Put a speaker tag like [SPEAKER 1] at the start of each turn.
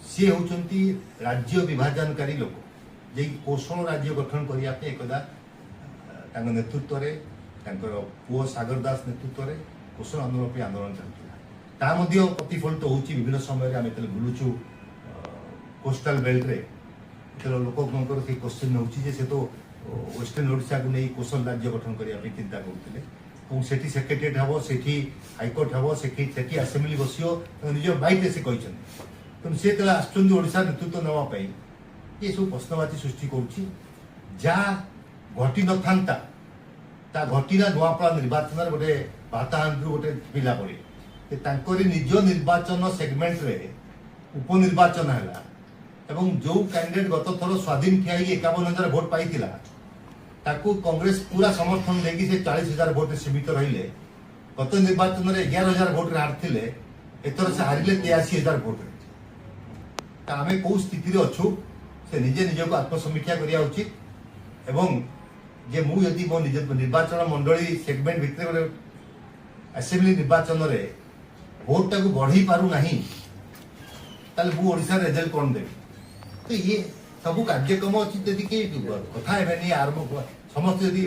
[SPEAKER 1] ସିଏ ହେଉଛନ୍ତି ରାଜ୍ୟ ବିଭାଜନକାରୀ ଲୋକ, ଯିଏକି କୋଶଳ ରାଜ୍ୟ ଗଠନ କରିବା ପାଇଁ ଏକଦା ତାଙ୍କ ନେତୃତ୍ୱରେ, ତାଙ୍କର ପୁଅ ସାଗର ଦାସ ନେତୃତ୍ୱରେ କୋଶଳ ଆନ୍ଦୋଳନ ପାଇଁ ଆନ୍ଦୋଳନ ଚାଲିଥିଲା। ତାହା ମଧ୍ୟ ପ୍ରତିଫଳିତ ହେଉଛି। ବିଭିନ୍ନ ସମୟରେ ଆମେ ଯେତେବେଳେ ବୁଲୁଛୁ କୋଷ୍ଟାଲ ବେଲ୍ଟରେ, ଯେତେବେଳେ ଲୋକଙ୍କର ସେଇ କ୍ୱେଶ୍ଚିନ୍ ହେଉଛି ଯେ ସେ ତ ୱେଷ୍ଟର୍ଣ୍ଣ ଓଡ଼ିଶାକୁ ନେଇ କୋଶଳ ରାଜ୍ୟ ଗଠନ କରିବା ପାଇଁ ଚିନ୍ତା କରୁଥିଲେ ଏବଂ ସେଠି ସେକ୍ରେଟେରିଏଟ୍ ହେବ, ସେଠି ହାଇକୋର୍ଟ ହେବ, ସେଠି ଆସେମ୍ବଲି ବସିବ, ତାଙ୍କ ନିଜ ବାଇଟ୍ରେ ସେ କହିଛନ୍ତି। ତେଣୁ ସେ ଯେତେବେଳେ ଆସୁଛନ୍ତି ଓଡ଼ିଶା ନେତୃତ୍ୱ ନେବା ପାଇଁ, ଏସବୁ ପ୍ରଶ୍ନବାଚୀ ସୃଷ୍ଟି କରୁଛି। ଯାହା ଘଟି ନଥାନ୍ତା ତା ଘଟିଲା ନୂଆପଡ଼ା ନିର୍ବାଚନରେ, ଗୋଟେ ଭାତହାଣ୍ଡିରୁ ଗୋଟେ ପିଲା ପରି ଯେ ତାଙ୍କରି ନିଜ ନିର୍ବାଚନ ସେଗମେଣ୍ଟରେ ଉପନିର୍ବାଚନ ହେଲା ଏବଂ ଯୋଉ କ୍ୟାଣ୍ଡିଡେଟ୍ ଗତ ଥର ସ୍ୱାଧୀନ ଠିଆ ହେଇକି 51,000 ଭୋଟ ପାଇଥିଲା, ତାକୁ କଂଗ୍ରେସ ପୁରା ସମର୍ଥନ ଦେଇକି ସେ 40,000 ଭୋଟରେ ସୀମିତ ରହିଲେ। ଗତ ନିର୍ବାଚନରେ 11,000 ଭୋଟରେ ହାରିଥିଲେ, ଏଥର ସେ ହାରିଲେ 83,000 ଭୋଟରେ। ତ ଆମେ କୋଉ ସ୍ଥିତିରେ ଅଛୁ, ସେ ନିଜେ ନିଜକୁ ଆତ୍ମସମୀକ୍ଷା କରିବା ଉଚିତ ଏବଂ ଯେ ମୁଁ ଯଦି ମୋ ନିଜ ନିର୍ବାଚନ ମଣ୍ଡଳୀ ସେଗମେଣ୍ଟ ଭିତରେ ଗୋଟେ ଆସେମ୍ବଲି ନିର୍ବାଚନରେ ଭୋଟଟାକୁ ବଢେଇ ପାରୁନାହିଁ, ତାହେଲେ ମୁଁ ଓଡ଼ିଶାର ରେଜଲ୍ଟ କ'ଣ ଦେବି? ତ ଇଏ ସବୁ କାର୍ଯ୍ୟକ୍ରମ ଅଛି। ଯଦି କେହି କଥା ହେବେନି, ଆରମ୍ଭ ସମସ୍ତେ ଯଦି